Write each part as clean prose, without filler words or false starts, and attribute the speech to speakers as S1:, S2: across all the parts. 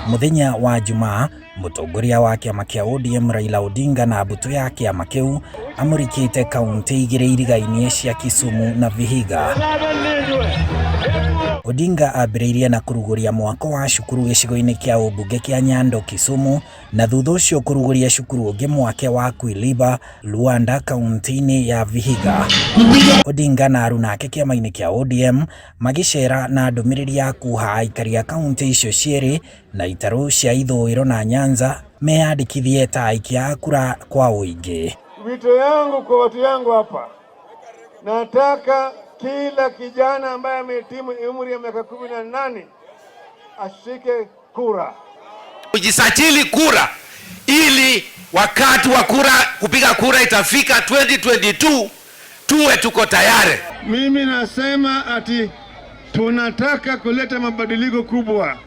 S1: Mũthenya wa Jumaa, mũtongoria wa kĩama kĩa ODM Raila Odinga na mbũtũ ya kĩama kĩu amũrĩkĩte kaunti igĩrĩ irigainie cia Kisumu na Vihiga. Odinga ambĩrĩirie na kũrugũria mwako wa cukuru gĩcigo-inĩ kĩa ũmbunge kĩa Nyando Kisumu na thutha ũcio kũrugũria cukuru ũngĩ mwake wa Kwiliba Luanda kaunti-inĩ ya Vihiga. Odinga na aruna ake kĩama-inĩ kĩa ODM magĩcera na ndũmĩrĩri ya kuha aikari a kaunti icio cierĩ na itarũ cia ithũĩro na Nyanza meyandĩkithie ta aikia a kura kwa ũingĩ.
S2: Wito yangu kwa watu yangu hapa, nataka kila kijana ambaye amehitimu umri ya miaka 18 ashike kura,
S3: kujisajili kura, ili wakati wa kura kupiga kura itafika 2022 tuwe tuko tayari.
S2: Mimi nasema ati tunataka kuleta mabadiliko kubwa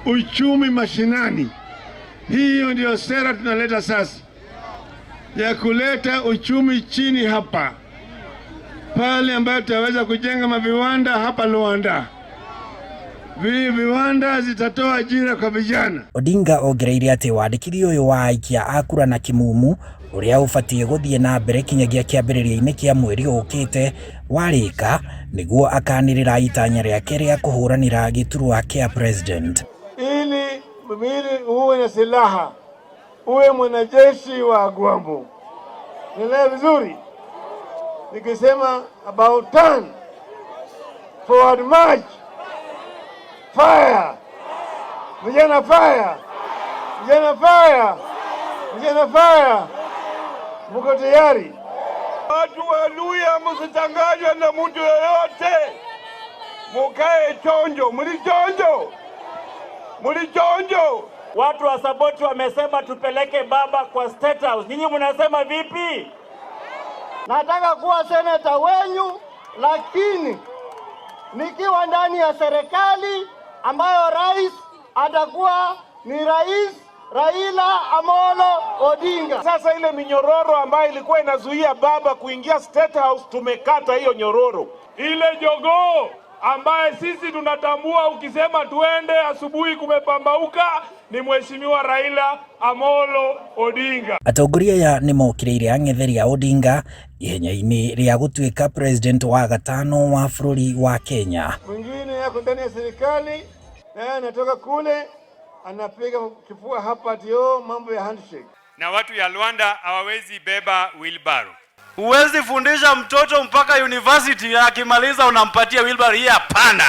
S2: uchumi mashinani. Hiyo ndiyo sera tunaleta sasa ya kuleta uchumi chini hapa, pale ambayo tutaweza kujenga maviwanda hapa Luanda. Viwanda zitatoa ajira kwa vijana.
S1: Odinga ongereire atĩ wandĩkithia ũyũ wa aikia a kura na kĩmumu ũrĩa ũbatiĩ gũthiĩ na mbere kinyagia kĩambĩrĩria-inĩ kĩa mweri ũkĩte warĩka nĩguo akanĩrĩra itanya rĩake rĩa kũhũranĩra gĩturwa kĩa president.
S2: Ili ili uwe na silaha uwe mwanajeshi wa Gwambo. Nielewa vizuri nikisema about turn, forward march, fire, vijana fire, vijana fire, vijana fire. Muko tayari?
S4: Watu wa Luya, msitanganywe na mtu yoyote, mukae chonjo. Muli chonjo, muli chonjo.
S5: Watu wa Saboti wamesema tupeleke baba kwa State House. Nyinyi mnasema vipi?
S6: Nataka kuwa seneta wenyu, lakini nikiwa ndani ya serikali ambayo rais atakuwa ni Rais Raila Amolo Odinga.
S4: Sasa ile minyororo ambayo ilikuwa inazuia baba kuingia State House, tumekata hiyo nyororo.
S7: Ile jogoo ambaye sisi tunatambua, ukisema tuende asubuhi kumepambauka, ni Mheshimiwa Raila Amolo Odinga.
S1: Atongoria aya nĩ mokĩrĩire ang'etheri a Odinga ihenya-inĩ rĩa gũtuĩka president wa gatano wa bũrũri wa Kenya.
S2: Mwingine yako ndani ya serikali na yeye anatoka kule anapiga kifua hapa ati oh, mambo ya handshake.
S8: Na watu ya Luanda hawawezi beba wheelbarrow.
S5: Huwezi fundisha mtoto mpaka university, akimaliza unampatia wheelbarrow. Hii hapana.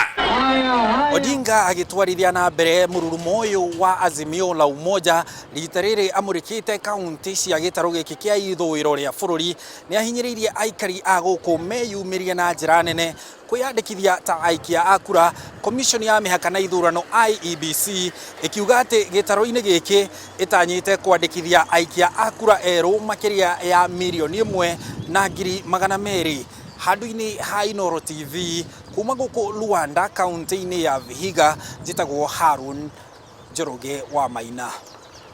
S1: Odinga agĩtwarithia na mbere mũrurumo ũyũ wa Azimio la Umoja rita rĩrĩ amũrĩkĩte kaunti cia gĩtarũ gĩkĩ kĩa ithũĩro rĩa bũrũri nĩ ahinyĩrĩirie aikari a gũkũ meyumĩrie na njĩra nene kwĩyandĩkithia ta aikia a kura. Commission ya mĩhaka na ithurano IEBC ĩkiuga atĩ gĩtarũ-inĩ gĩkĩ ĩtanyĩte kwandĩkithia aikia a kura erũ makĩria ya 1,200,000. Handũ-inĩ ha Inooro TV kuma gũkũ Luanda kaunti-inĩ ya Vihiga, njĩtagwo Harun Njoroge wa Maina.